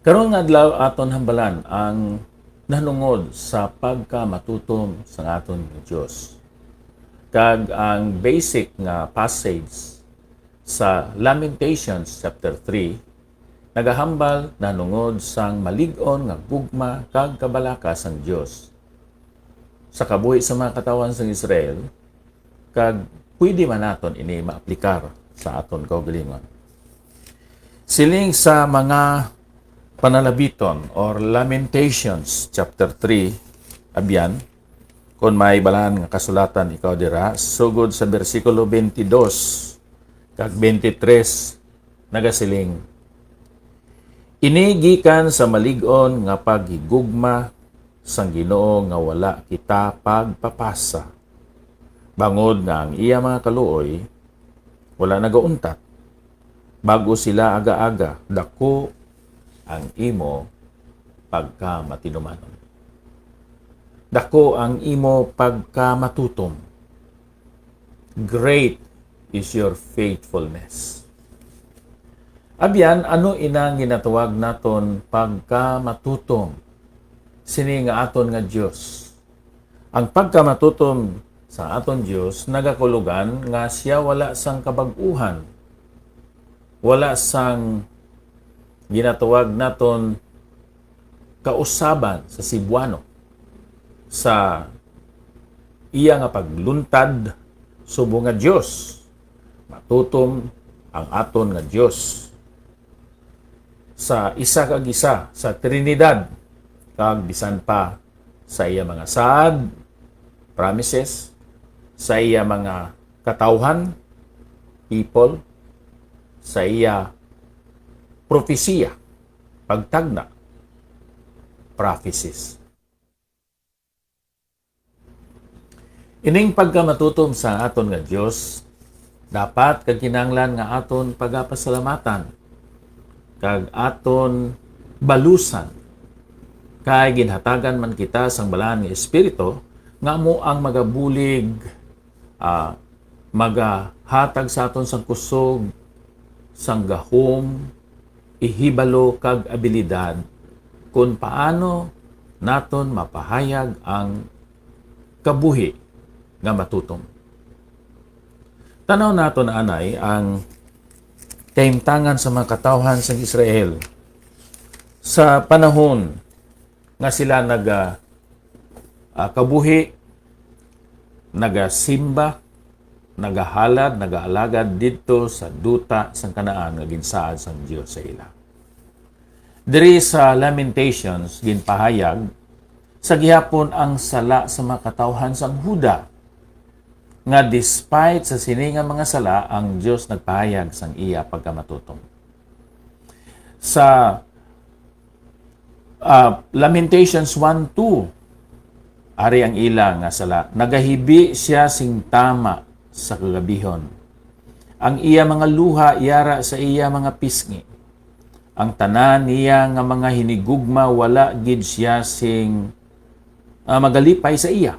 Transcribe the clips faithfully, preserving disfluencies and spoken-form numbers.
Karon nga adlaw aton hambalan ang nahanungod sa pagkamatutom sang aton Dios. Kag ang basic nga passage sa Lamentations chapter three nagahambal nahanungod sang malig-on nga gugma kag kabalaka sang Dios sa kabuhi sa mga katawhan sang Israel, kag pwede man naton ini maaplikar sa aton kaugalingon. Siling sa mga Panalabiton or Lamentations chapter three, abyan, kon may balaan nga kasulatan ikaw dira, sugod sa bersikulo twenty-two kag twenty-three, nagasiling, "Ini gikan sa malig-on nga paghigugma sang Ginoo nga wala kita pagpapasa, bangod nga ang iya mga kaluoy wala nagauntat. Bag-o sila aga-aga, dako ang imo pagkamatinumanon." Dako ang imo pagkamatutom. Great is your faithfulness. Abyan, ano inang ginatawag naton pagkamatutom sini nga aton nga Dios? Ang pagkamatutom sa aton Dios nagakulugan nga siya wala sang kabag-uhan, wala sang ginatawag naton kausaban sa Cebuano, sa iya nga pagluntad subong nga Dios. Matutom ang aton nga Dios sa isa kag isa, sa Trinidad, kag bisan pa sa iya mga saad, promises, sa iya mga katawhan, people, sa iya propesiya, pagtagna, prophecies. Ining pagkamatutom sa aton nga Dios, dapat kag kinahanglan nga aton pagapasalamatan kag aton balusan, kay ginhatagan man kita sang Balaan nga Espiritu nga amo ang magabulig, ah, magahatag sa aton sang kusog, sang gahom, ihibalo kag abilidad kon paano naton mapahayag ang kabuhi nga matutom. Tanaw naton anay ang kahimtangan sa mga katawhan sang Israel sa panahon nga sila naga, ah, kabuhi, nagasimba, nagahalad, nagaalagad didto sa duta sang Canaan nga ginsaad sang Dios sa ila. Diri sa Lamentations, ginpahayag sa gihapon ang sala sa mga katawhan sang Juda, nga despite sa sini nga mga sala, ang Dios nagpahayag sang iya pagkamatutom. Sa, ah, Lamentations one two, ari ang ila nga sala, "Nagahibi sia sing tama sa kagabihon. Ang iya mga luha yara sa iya mga pisngi. Ang tanan niya nga mga hinigugma wala gid sia sing, ah, magalipay sa iya.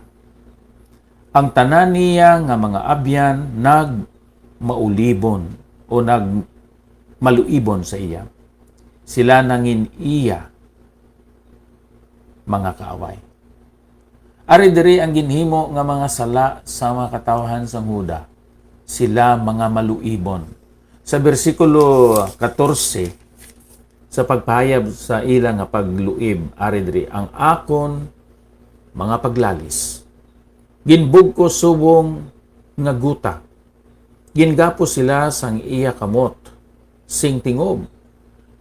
Ang tanan niya nga mga abyan nagmaulibon o nagmaluibon sa iya. Sila nangin iya mga kaaway." Ari diri ang ginhimo nga mga sala sa mga katawhan sang Juda, sila mga maluibon. Sa bersikulo katorse, sa pagpahayag sa ila nga pagluib, ari diri ang akon mga paglalis. Ginbugkos subong nga guta. Gingapos sila sang iya kamot sing tingob.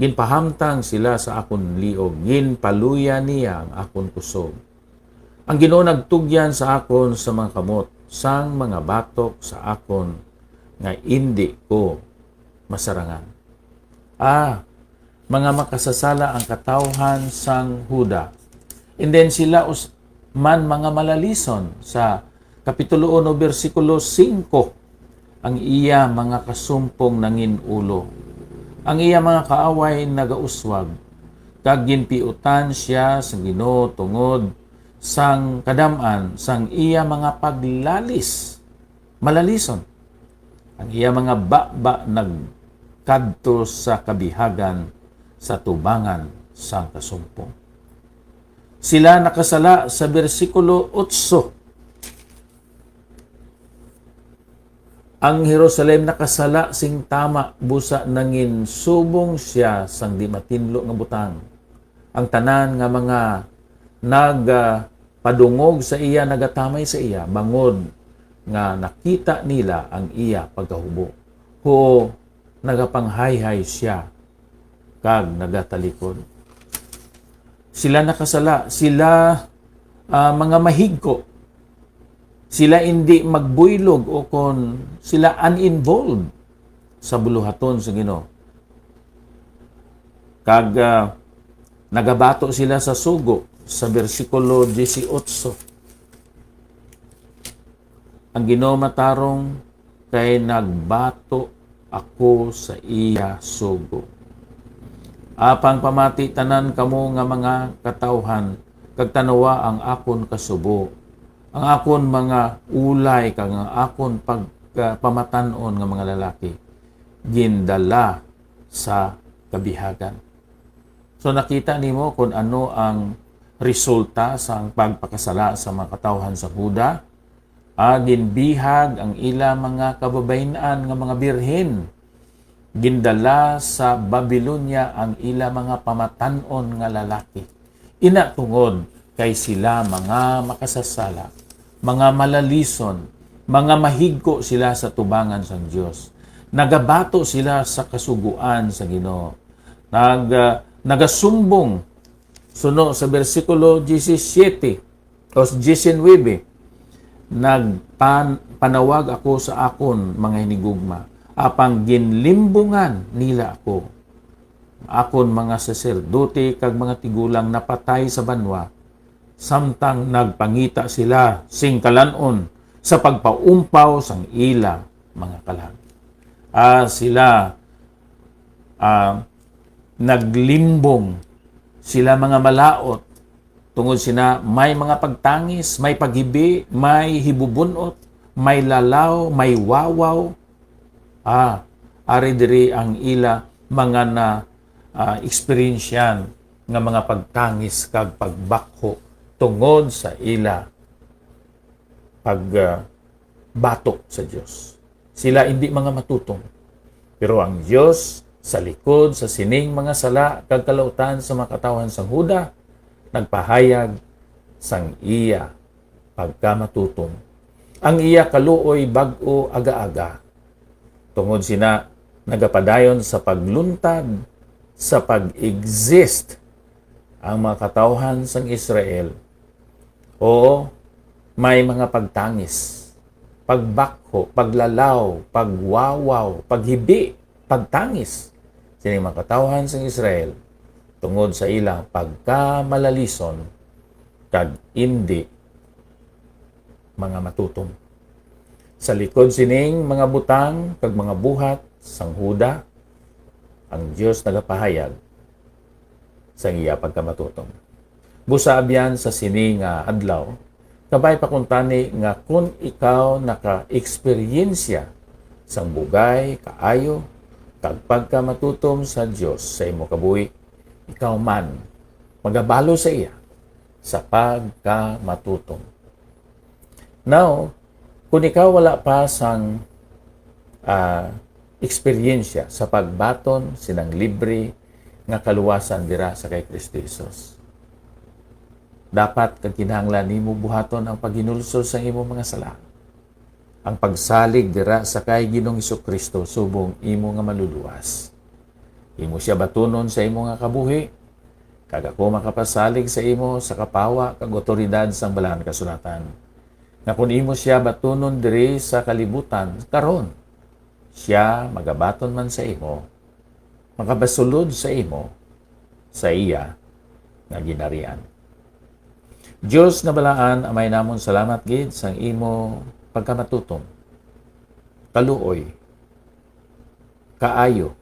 Ginpahamtang sila sa akon liog. Ginpaluya niya ang akon kusog. Ang Ginoo nagtugyan sa akon sa mga kamot, sang mga batok sa akon nga indi ko masarangan. Ah, mga makasasala ang katawhan sang Juda. And then sila us-, man mga malalison sa Kapitulo uno, bersikulo singko, ang iya mga kasumpong nangin-ulo. Ang iya mga kaaway nagauswag, kag ginpiutan sia sa Ginoo tungod sang kadam-an sang iya mga paglalis. Malalison. Ang iya mga baba nagkadto sa kabihagan sa tubangan sang kasumpong. Sila nakasala sa bersikulo otso. Ang Jerusalem nakasala sing tama, busa nanginsubong sia sang di matinlo nga butang. Ang tanan nga mga nagapadungog sa iya nagatamay sa iya, bangod nga nakita nila ang iya pagkahubo. Huo, nagapanghayhay sia kag nagatalikod. Sila nakasala, sila, ah, mga mahigko. Sila indi magbuylog o kon sila uninvolved sa buluhaton sa Ginoo. Kag, ah, nagabato sila sa sugo sa bersikulo dieciocho. Ang Ginoo matarong, kay nagbato ako sa iya sugo. Apang pamati tanan kamo nga mga katawhan, kag tanawa ang akon kasubo, ang akon mga ulay, kag ang akon pagpamatan-on nga mga lalaki, gindala sa kabihagan. So, nakita nimo kung ano ang resulta sang pagpakasala sa mga katawhan sa Huda? Ah, ginbihag ang ila mga kababayin-an nga mga birhen. Gindala sa Babilonia ang ila mga pamatan-on nga lalaki. Ina tungod kay sila mga makasasala, mga malalison, mga mahigko sila sa tubangan sang Dios. Nagabato sila sa kasugoan sa Ginoo. Nag-, ah, nagasumbong suno sa bersikulo diyesisiete o diyesinuebe, "Nagpan-, panawag ako sa akon mga hinigugma, apang ginlimbungan nila ako. Akon mga saserdote kag mga tigulang napatay sa banwa, samtang nagpangita sila sing kalan-on sa pagpaumpaw sang ila mga kalag." Ah, sila, ah, naglimbong, sila mga malaut, tungod sina may mga pagtangis, may paghibi, may hibubun-ot, may lalaw, may wawaw. Ah, ari diri ang ila mga na, ah, eksperyensyan nga mga pagtangis kag pagbakho tungod sa ila pag, ah, bato sa Dios. Sila indi mga matutom. Pero ang Dios, sa likod sa sining mga sala kag kalautan sa mga katawhan sang Huda, nagpahayag sang iya pagkamatutom. Ang iya kaluoy bag-o aga-aga. Tungod sina, nagapadayon sa pagluntad sa pag-exist ang mga katawhan sang Israel. Oo, may mga pagtangis, pagbakho, paglalaw, pagwawaw, paghibi, pagtangis sining mga katawhan sang Israel tungod sa ilang pagkamalalison kag indi mga matutom. Sa likod sining mga butang kag mga buhat sang Huda, ang Dios nagapahayag sang iya pagkamatutom. Busa abyan sa sini nga adlaw, kabay pa kuntani nga kon ikaw naka-eksperyensya sang bugay kaayo kag pagkamatutom sa Dios sa imo kabuhi, ikaw man magabalo sa iya sa pagkamatutom. Now, kung ikaw wala pa sang, ah, eksperyensya sa pagbaton sinang libre nga kaluwasan dira sa kay Kristo Jesus, dapat kag kinahanglan nimo buhaton ang paghinulsol sa imo mga sala, ang pagsalig dira sa kay Ginoong Jesu-Cristo subong imo nga Manluluwas. Imo sia batunon sa imo nga kabuhi, kag ako makapasalig sa imo sa kapawa kag awtoridad sang Balaan Kasulatan, nga kon imo sia batunon diri sa kalibutan karon, sia magabaton man sa imo, makapasulod sa imo sa iya nga ginharian. Dios nga balaan, Amay namon, salamat gid sang imo pagkamatutom, kaluoy, kaayo,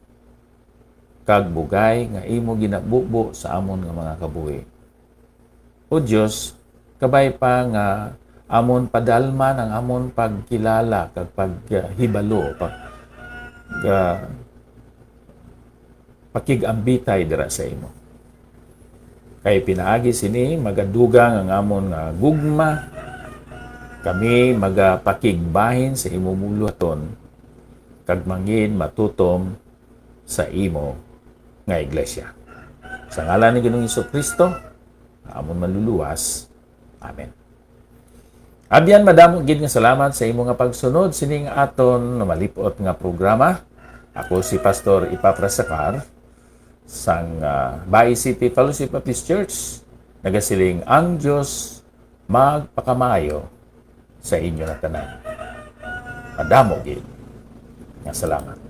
kag bugay nga imo ginabubo sa amon nga mga kabuhi. O Dios, kabay pa nga amon padalman ang amon pagkilala kag paghibalo, pag, ah, pakig-ambitay dira sa imo. Kay pinaagi sini magadugang ang amon nga gugma, kami magapakigbahin sa imo buluhaton, kag mangin matutom sa imo nga iglesia. Sa ngalan ni Ginoong Hesus-Kristo, nga amon Manluluwas. Amen. Abyan, madamo gid nga salamat sa imo nga pagsunod sining aton malip-ot nga programa. Ako si Pastor Epafras Sacar sang, ah, Bayi City Fellowship Baptist Church. Nagasiling ang Dios magpakamaayo sa inyo na tanan. Madamo gid nga salamat.